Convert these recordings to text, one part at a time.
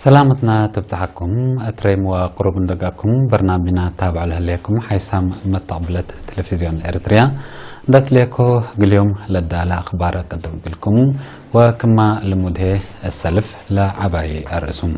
ሰላምትና ትብጽሓኩም። እትሬም ወቅሩብ እንደጋኩም በርናሚና ታብዕ ለህሌኩም ሓይሳም መተቕብለት ቴሌቪዝዮን ኤርትርያ እንዳትሌኮ ግልዮም ለዳለ ኣኽባር ቅድም ግልኩም ወክማ ልሙድሄ እሰልፍ ለዓባይ ኣርእሱም።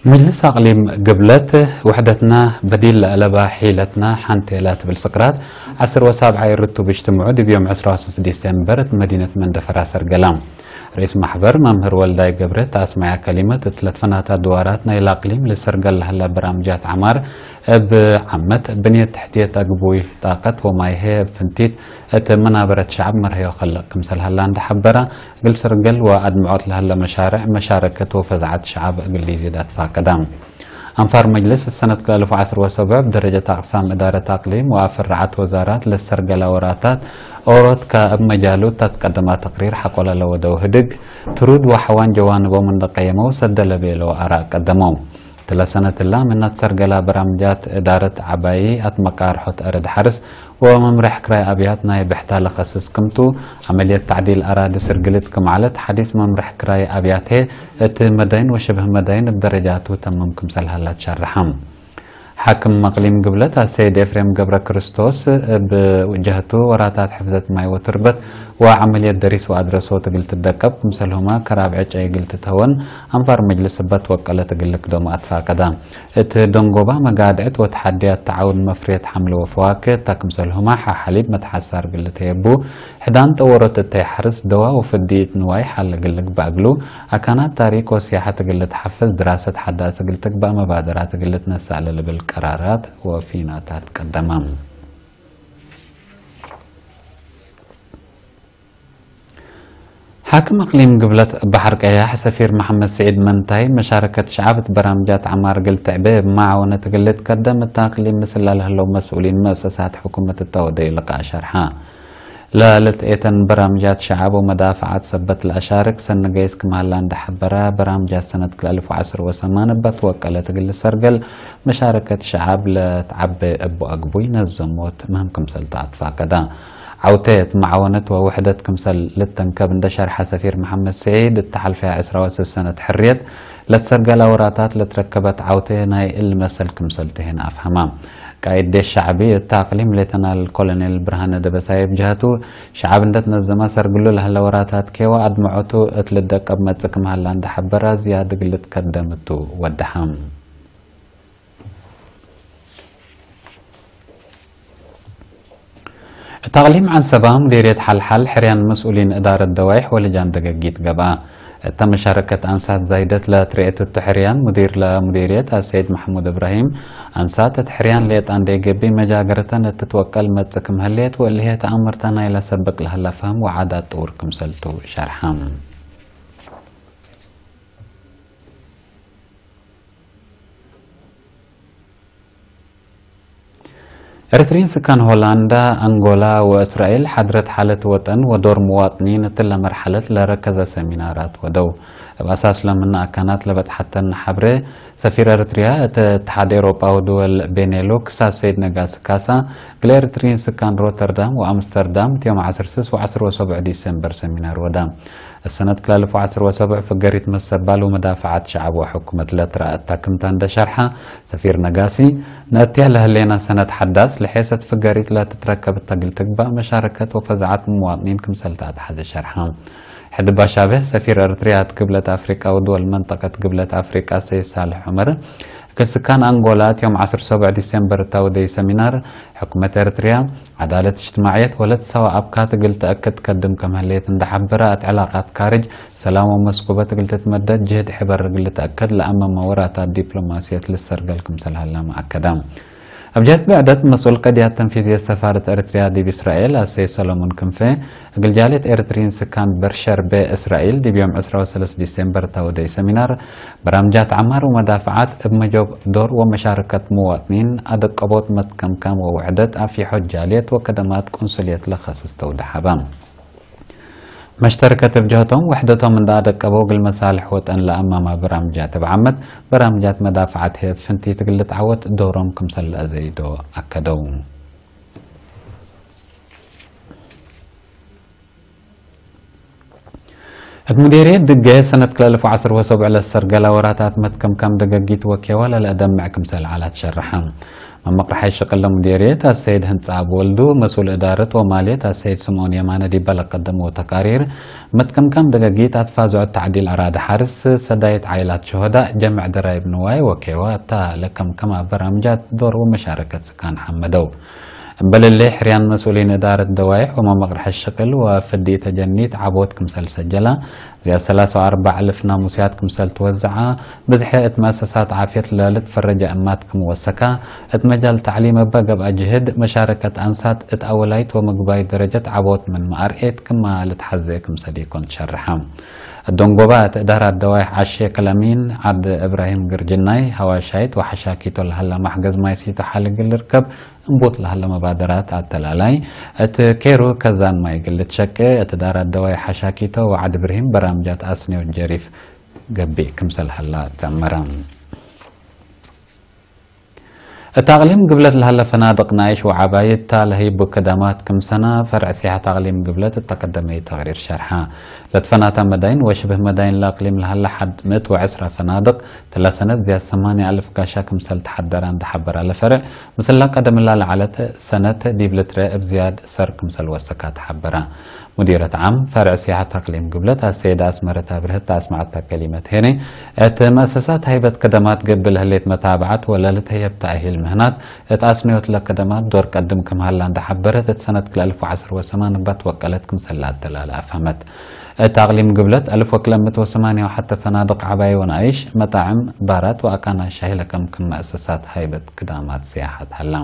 መጅልስ ኣቕሊም ግብለት፣ ውሕደትና በዲል ለኣለባ ሒለትና ሓንቲ እላ ትብል ስቅራት፣ ዓሰርተ ወሳብዓይ ርቱብ እጅትምዑ ድብዮም ዕስራ ወሰስ ዲሴምበር እቲ መዲነት መንደፈራ ሰርገላ። ርእስ ማሕበር መምህር ወልዳይ ገብረ ተኣስማያ ከሊመት እትለትፈናታ ድዋራት ናይ ላቅሊም ልሰርገል ለህላ በራምጃት ዓማር እብ ዓመት ብንየት ትሕትየት ኣግቡይ ጣቀት ወማይሄ እብ ፍንቲት እቲ መናበረት ሸዓብ መርሀዮ ከለቅ ክምሰል ሀላ እንዳሐበራ፣ እግል ሰርገል ወኣድምዖት ለሀለ መሻርዕ መሻረከት ወፈዛዓት ሸዓብ እግል ሊዜዳ ትፋቀዳ። ኣንፋር መጅልስ ሰነት ክላልፉ ዓስር ወሰብዕ ብደረጀት ኣቅሳም እዳረት ኣቅሊም ወኣፈራዓት ወዛራት ለሰርገላ ወራታት ኦሮት ከእብ መጃሉ ተትቀደማ ተቅሪር ሐቆለ ለወደው ህድግ ትሩድ ወሐዋን ጀዋንቦም እንደቀየመው ሰደለ ቤለው ኣራ ቀደመው። ትለ ሰነትላ ምናት ሰርገላ በራምጃት እዳረት ዓባይ ኣትመቃርሖት ኣረድ ሓርስ ወመምርሕ ክራይ ኣብያት ናይ ብሕታ ለኸስስ ክምቱ፣ ዓመልየት ታዕዲል ኣራዲ ስርግልት ክም ዓለት ሓዲስ መምርሕ ክራይ ኣብያቴ እቲ መዳይን ወሽብህ መዳይን ብደረጃቱ ተምም ክምሰል ሃላት ሻርሓም። ሓክም መቅሊም ግብለት ኣሰይድ ኤፍሬም ገብረ ክርስቶስ እብ ጀህቱ ወራታት ሕፍዘት ማይ ወትርበት ወዓመልየት ደሪስ ወኣድረሶ ትግል ትደቀብ ክምሰልሁማ ከራብ ዕጨ ይግል ትተወን ኣንፋር መጅልስ እበት ወቀለ ትግል ክደሞ ኣትፋቀዳ። እቲ ደንጎባ መጋድዕት ወተሓድያት ተዓውን መፍርየት ሓምለ ወፈዋክህ እታ ክምሰልሁማ ሓሓሊብ መትሓሳር ግል ተየቡ ሕዳን ጠወሮት እተይ ሓርስ ደዋ ወፍዲት ንዋይ ሓለ ግል ግባእ እግሉ ኣካናት ታሪክ ወሲያሐት እግል ትሓፍዝ ድራሰት ሓዳስ እግል ትግባእ መባደራት እግል ትነሳእ ለልብል ቀራራት ወፊናታት ቀደማ። ሓክም ኣቅሊም ግብለት ባሕር ቀያሕ ሰፊር መሓመድ ስዒድ መንታይ መሻረከት ሸዓብ እቲ በራምጃት ዓማር ግል ትዕበ እብ መዓወነት ግልት ከደም እታ ኣቅሊም ምስላ ለህለው መስኡሊን መእሰሳት ሕኩመት እተወደዩ ልቃእ ሸርሓ። ለልትኤተን በራምጃት ሸዓብ ወመዳፈዓት ሰበት ለኣሻርክ ሰኒ ገይስ ክም ሀላ እንዳሐበራ በራምጃት ሰነት ክልኣልፍ ወዓስር ወሰማን እባ ትወቀለት እግል ሰርገል መሻረከት ሸዓብ ለትዓበ እቡ ኣግቡይ ነዘሞት ምህም ክምሰል ተኣትፋቀዳ። ዓውተ እት መዓወነት ወውሕደት ክምሰል ልተንከብ እንደ ሸርሐ ሰፊር መሐመድ ስዒድ፣ እተሓልፈያ ዕስራ ወስስ ሰነት ሕርየት ለትሰርገላ ወራታት ለትረከበት ዓውተ ናይ እል መሰል ክምሰል ትሄን ኣፍሀማ። ቃይድ ዴሽ ሸዕቢ እታ ኣቅሊም ሌተናል ኮሎኔል ብርሃነ ደበሳይ ብጅሀቱ፣ ሸዓብ እንደ ትነዘማ ሰርግሉ ለህለ ወራታት ኬዋ ኣድምዖቱ እት ልደቀብ መጽእ ክም ሀላ እንደ ሐበራ ዝያድ ግልት ከደምቱ ወደሓም። እታ ኣቕሊም ዓንሰባ ሙዲርየት ሓልሓል ሕርያን መስኡሊን እዳረት ደዋይሕ ወልጃን ደገጊት ገብኣ። እታ መሻረከት ኣንሳት ዛይደት ለትርኤት እቱ ሕርያን ሙዲር ለሙዲርየት ኣሰይድ መሕሙድ እብራሂም፣ ኣንሳት እት ሕርያን ሌጣ እንዴ ገቢ መጃገረተን እትትወቀል መጽእ ክም ህሌት ወእልሄ ተኣምርታ ናይላ ሰብቅ ለህላ ፈህም ወዓዳት ጥውር ክምሰልቱ ሸርሓም። ኤርትሪን ስካን ሆላንዳ፣ ኣንጎላ ወእስራኤል ሓድረት ሓለት ወጠን ወዶር ሙዋጥኒን እትለ መርሓለት ለረከዘ ሰሚናራት ወደው። እብ ኣሳስ ለምነ ኣካናት ለበጽሓተን ሓብረ፣ ሰፊር ኤርትርያ እተ እትሓድ ኤሮጳ ወድወል ቤኔሉክስ ኣሰይድ ነጋሲ ካሳ፣ ግለ ኤርትሪን ስካን ሮተርዳም ወኣምስተርዳም እትዮም ዓሰርተ ስስ ወዓሰርተ ወሰብዑ ዲሰምበር ሰሚናር ወዳ። السنة ክላልፎ ዓሰርተ ወሰብዕ ፍገሪት መሰባል ወመዳፍዓት ሸዓብ ወሕኩመት ለትረኣት ታክምታ እንደ ሸርሓ፣ ሰፊር ነጋሲ፣ ነእትያ ለህሌና ሰነት ሓዳስ ለሐሰት ፍገሪት ለትትረከብ እተግል ትግባእ መሻረከት ወፈዛዓት ሙዋጥኒን ክምሰልታ ኣትሓዘ ሸርሓ። ሕድባሻበ ሰፊር ኤርትርያ እቲ ግብለት ኣፍሪቃዊ ድወል መንጠቀት ግብለት ኣፍሪቃ ሰይድ ሳልሕ ዑመር፣ ክስካን ኣንጎላ እትዮም ዓሰርተ ሰቡዕ ዲሴምበር እታወደይ ሰሚናር፣ ሕኩመት ኤርትርያ፣ ዓዳለት እጅትማዕየት ወለት ሰዋ ኣብ ካትግል ተእክድ ከድም ከምህሌት እንዳሓበረ ኣት ዕላቃት ካርጅ ሰላም ወመስኩበት ግልትት መደት ጅህድ ሕበር ግልት ኣከድ ለኣመመ ወራታት ዲፕሎማስየት ልሰርገል ክምሰል ሃላማ ኣከዳ። ኣብ ጀት ብዕደት መስኡል ቀድያት ተንፊዝየት ሰፋርት ኤርትርያ ዲብ እስራኤል ኣሰይ ሰሎሞን ክንፈ፣ እግል ጃልየት ኤርትሪን ስካን በርሸር ቤ እስራኤል ዲብ ዮም ዕስራ ወሰለስተ ዲሴምበር ታወደይ ሰሚናር፣ በራምጃት ዓማር ወመዳፍዓት እብ መጆብ ዶር ወመሻረከት ሙዋጥኒን ኣደቀቦት መትከምከም ወውሕደት ኣፊሖት ጃልየት ወከደማት ቁንሱልየት ለኸስስ ተውደሓባ። መሽተርከት እብ ጀህቶም ውሕደቶም እንዳ ኣደቀበው እግል መሳልሕ ወጠን ለኣማማ በራምጃት እብ ዓመት በራምጃት መዳፍዓት ህብ ፍንቲ ትግልት ዓወት ዶሮም ክምሰል ለአዘይዶ ኣከደው። እት ሙዴርየት ድገ ሰነት ክለልፎ ዓስር ወሰብዕ ለሰርገላ ወራታት መትከምካም ደገጊት ወኬዋ ለለአደምዕ ክምሰል ዓላት ሸርሐ። መመቅርሓይ ሽቅል ለሙዴርየት ኣሰይድ ህንጻ ኣብ ወልዱ፣ መስኡል እዳረት ወማልየት ኣሰይድ ስምኦን የማነ ዲበ ለቀደምዎ ተቃሪር፣ መትከምካም ደገጊት ኣትፋዝዖት ተዕዲል ኣራዳ ሓርስ፣ ሰዳይት ዓይላት ሸሆዳ፣ ጀምዕ ደራይብ ንዋይ ወኬዋ እታ ለከምከማ በራምጃት ዶር ወመሻረከት ስካን ሓመደው። እምበልሌ ሕርያን መስኡሊን እዳረት ደዋይሕ ወመመቅርሐ ሽቅል ወፍዲ ተጀኒት ዓቦት ክምሰል ሰጀላ፣ እዚኣ ሰላሳ ወኣርባዕ እልፍ ናሙስያት ክምሰል ትወዝዓ፣ ብዝሐ እት መእሰሳት ዓፍየት ለልትፈረጀ እማት ክም ወሰካ፣ እት መጃል ተዕሊም እበ ገብኣ ጅህድ፣ መሻረከት ኣንሳት እት ኣወላይት ወምግባይ ደረጀት ዓቦት ምን መኣርኤት ክማ ልትሓዘ ክምሰል ይኮን ትሸርሐ። እት ደንጎባ እት እዳራት ደዋይሕ ዓሼ ከለሚን ዓድ እብራሂም ግርጅናይ፣ ሃዋሻይት ወሓሻኪቶ ለሃላ ማሕገዝ ማይ ሲቶ ሓልግል ልርከብ፣ እምቦት ለሃለ መባደራት ኣተላላይ፣ እት ኬሩ ከዛን ማይ ግልት ሸቄ፣ እት ዳራት ደዋይ ሓሻኪቶ ወዓድ ብርሂም በራምጃት ኣስኔው ጀሪፍ ገቢእ ክምሰል ሃላ ተመረ። እት ኣቅሊም ግብለት ለሃለ ፈናድቅ ናይሽ ወዓባይ እታ ለህይቡ ከዳማት ክምሰና ፈርዕ ሲያሕት ኣቅሊም ግብለት እተቀደመይ ተቅሪር ሸርሓ። ለትፈናታ መዳይን ወሽብህ መዳይን ለኣቅሊም ለሃለ ሓድ ምእት ወዕስራ ፈናድቅ፣ ተላ ሰነት ዝያድ ሰማንያ ኣልፍ ጋሻ ክምሰል ተሓደራ እንዳሓበራ ለፈርዕ፣ ምስላ ቀደምላ ለዓለት ሰነት ዲብ ልትረ እብ ዝያድ ሰር ክምሰል ወሰካ ተሓበራ። ሙዲረት ዓም ፈርዕ ሲያሕት ኣቅሊም ግብለት ኣሰይድ ኣስመረት ኣብርህት ኣስማዕታ ከሊመት ሄነ፣ እት መእሰሳት ሃይበት ከደማት ገብእ ለህሌት መታብዓት ወለልትህየብ ተኣሂል ምህናት፣ እት ኣስነዮት ለከደማት ዶር ቀድም ክም ሃላ እንዳሓበረት፣ እት ሰነት ክልተ ኣልፍ ወዓሰርተ ወሰማን እባ ትወቀለት ክምሰል ኣተላለ ኣፍሀመት። እት ኣቅሊም ግብለት ኣልፍ ወክልተ ምእት ወሰማንያ ወሓተ ፈናድቅ ዓባይ ወነኣይሽ፣ መጣዕም፣ ባራት ወኣካና ሻሂ ለከም ክም መእሰሳት ሃይበት ክዳማት ስያሓት ሃላ።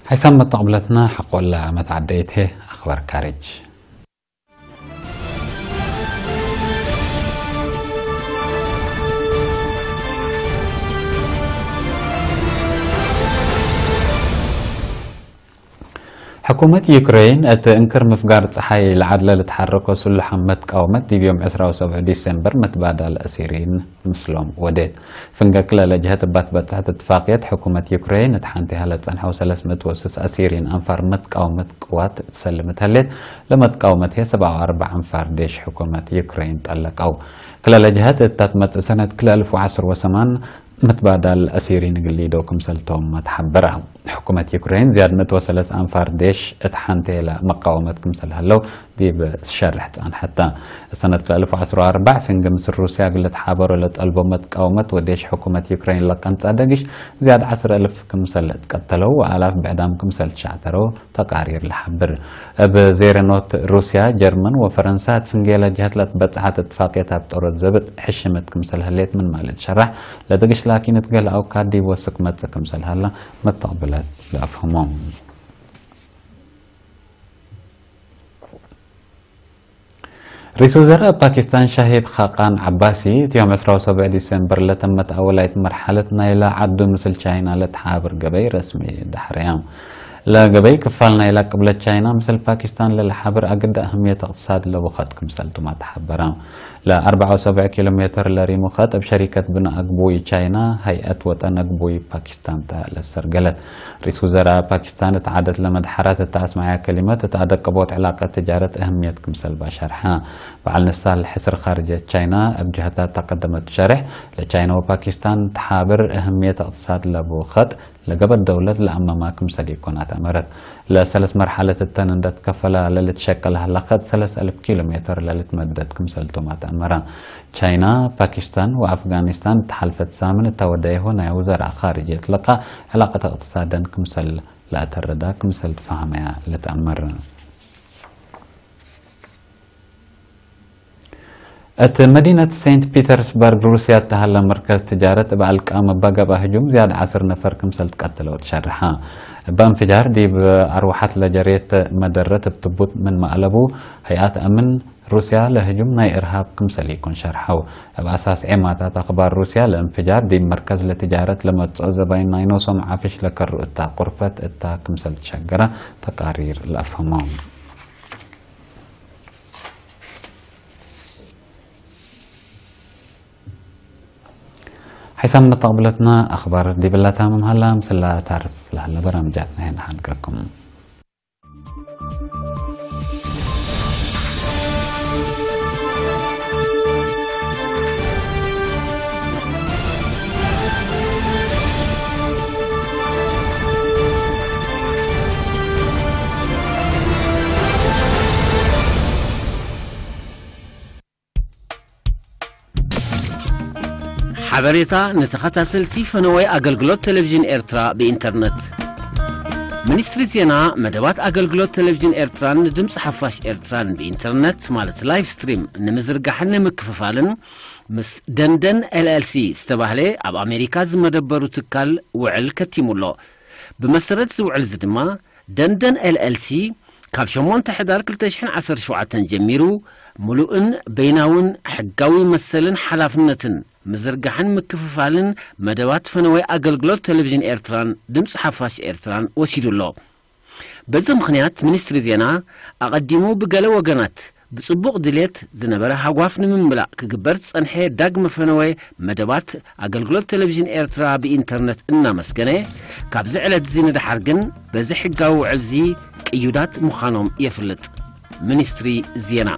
ሓይሳም መተቕብለትና ሓቆላ መትዓደይቴ ኣኽባር ካርጅ። ሕኩመት ዩክሬን እቲ እንክር ምፍጋር ጸሓይ ለዓድለ ልትሓረኮ ስሉሕ መትቃወመት ዲብ ዮም ዕስራ ወሰብዕ ዲሴምበር መትባዳል ኣሲሪን ምስሎም ወዴት። ፍንገ ክለ ለጅሀት እባት በጽሐት እትፋቅየት ሕኩመት ዩክሬን እት ሓንቲ ሃለ ጸንሐው ሰለስ ምእት ወስስ ኣሲሪን ኣንፋር መትቃወመት ቅዋት ትሰልም ተሌት ለመትቃወመት ሄ ሰብዓዊ ኣርባዕ ኣንፋር ዴሽ ሕኩመት ዩክሬን ጠለቀው። ክለ ለጅሀት እታት መጽእ ሰነት ክለ እልፍ ወዓስር ወሰማን ምትባዳል ኣሲሪን ግሊዶ ክምሰልቶም መትሓበራ። ሕኩመት ዩክሬን ዝያድ ምእት ወሰለስ ኣንፋር ዴሽ እት ሓንቴላ መቃወመት ክምሰል ሃለው ዲብ ትሸርሕ ጻንሐታ። ሰነት ክልተ ኣልፍ ወዓሰርተ ኣርባዕ ፍንግ ምስ ሩስያ ግልት ሓበሮ ለጠልቦ መትቃወመት ወዴሽ ሕኩመት ዩክሬን ለቀንጻ ደግሽ ዝያድ ዓስር እልፍ ክምሰል እትቀተለው ወኣላፍ ብዕዳም ክምሰል ትሻዕተረው ተቃሪር ለሓብር። እብ ዜረኖት ሩስያ፣ ጀርመን ወፈረንሳ እት ፍንጌለ ጀህት ለትበጽሐት እትፋቅየት ኣብ ጠሮት ዘብጥ ሕሽምት ክምሰል ህሌት ምን ማለት ሸራሕ ለትግሽ ላኪን እት ገለ ኣውካድ ዲብ ወስክ መጽእ ክምሰል ሃላ መተቅብለት ለኣፍህሞም። ሪስ ወዘራእ ፓኪስታን ሻሂድ ኻቃን ዓባሲ፣ እቲ ዮም ዕስራ ወሰብዕ ዲሰምበር ለተመት ኣወላይት መርሓለት ናይላ ዓዱ ምስል ቻይና ለትሓብር ገበይ ረስሚ ዳሕርያ። ለገበይ ክፋል ናይ ላቅብለት ቻይና ምስል ፓኪስታን ለለሓብር ኣግዳ ኣህምየት እቅትሳድ ለቡ ኸጥ ክምሰልቱማ ተሓበራ። ለኣርባዓ ወሰብዕ ኪሎ ሜትር ለሪሙ ኸጥ እብ ሸሪከት ብና ኣግቡይ ቻይና ሃይአት ወጠን ኣግቡይ ፓኪስታን ተ ለሰርገለት። ሪስ ውዘራ ፓኪስታን እት ዓደት ለመድሓራት እት ኣስማያ ከሊመት እት ኣደቀቦት ዕላቀት ትጃረት እህምየት ክምሰል ባሸርሓ። በዓል ንሳል ሕስር ኻርጀት ቻይና እብ ጅህታት ተቀደመት ሸርሕ ለቻይና ወፓኪስታን ተሓብር እህምየት እቅትሳድ ለቡ ኸጥ ለገበት ደውለት ለኣመማ ክምሰል ይኮና ተኣመረት። ለሰለስ መርሓለት እተን እንደትከፈላ ለልትሸቀል ሃላኸት ሰለስ ኣልፍ ኪሎ ሜትር ለልትመደድ ክምሰልቶማ ተኣመራ። ቻይና፣ ፓኪስታን ወኣፍጋኒስታን እተሓልፈት ሳምን እታ ወዳይሆ ናይ ውዘራ ኻርጅ የትለቃ ዕላቀት እቅትሳደን ክምሰል ለኣተረዳ ክምሰል ትፋሃመያ ለተኣመር። እቲ መዲነት ሴንት ፒተርስበርግ ሩስያ እተሃለ መርከዝ ትጃረት እብ ኣልቃም እባ ገብኣ ህጁም ዝያድ ዓስር ነፈር ክምሰል ትቀትለው ትሸርሓ። እባ እንፍጃር ዲብ ኣርዋሓት ለጀሬት መደረት እብ ትቡት ምን ማእለቡ፣ ሀይኣት ኣምን ሩስያ ለህጁም ናይ እርሃብ ክምሰል ይኮን ሸርሐው። እብ ኣሳስ ዔማታት ኣኽባር ሩስያ ለእንፍጃር ዲብ መርከዝ ለትጃረት ለመጽኦ ዘባይን ናይ ኖሶም ዓፍሽ ለከሩ እታ ቁርፈት እታ ክምሰል ትሸገራ ተቃሪር ለኣፈሞ። ሓይሳም መተቕብለትና ኣኽባር ዲብላታ መምሃላ ምስላ ታርፍ ላለ በራምጃትና ሄን ሓድገኩም። ሓበሬታ ንተኸታተልቲ ፈነወይ ኣገልግሎት ቴሌቪዥን ኤርትራ ብኢንተርነት። ሚኒስትሪ ዜና መደባት ኣገልግሎት ቴሌቪዥን ኤርትራን ድምፂ ሓፋሽ ኤርትራን ብኢንተርነት ማለት ላይቭ ስትሪም ንምዝርጋሕን ንምክፍፋልን ምስ ደንደን ኤልኤልሲ ዝተባህለ ኣብ ኣሜሪካ ዝመደበሩ ትካል ውዕል ከቲሙ ኣሎ። ብመሰረት እዚ ውዕል እዚ ድማ ደንደን ኤልኤልሲ ካብ ሸሞንተ ሕዳር ክልተ ሽሕን ዓሰርተ ሸውዓተን ጀሚሩ ምሉእን በይናውን ሕጋዊ መሰልን ሓላፍነትን ምዝርጋሕን ምክፍፋልን መደባት ፈነወይ ኣገልግሎት ቴሌቪዥን ኤርትራን ድምፂ ሓፋሽ ኤርትራን ወሲዱ ኣሎ። በዚ ምኽንያት ሚኒስትሪ ዜና ኣቐዲሙ ብገለ ወገናት ብጽቡቕ ድሌት ዝነበረ ሃጓፍ ንምምላእ ክግበር ዝጸንሐ ዳግመ ፈነወ መደባት ኣገልግሎት ቴሌቪዥን ኤርትራ ብኢንተርነት እናመስገነ፣ ካብዚ ዕለት እዚ ንደሓር ግን በዚ ሕጋዊ ውዕል እዚ ቅዩዳት ምዃኖም የፍልጥ። ሚኒስትሪ ዜና።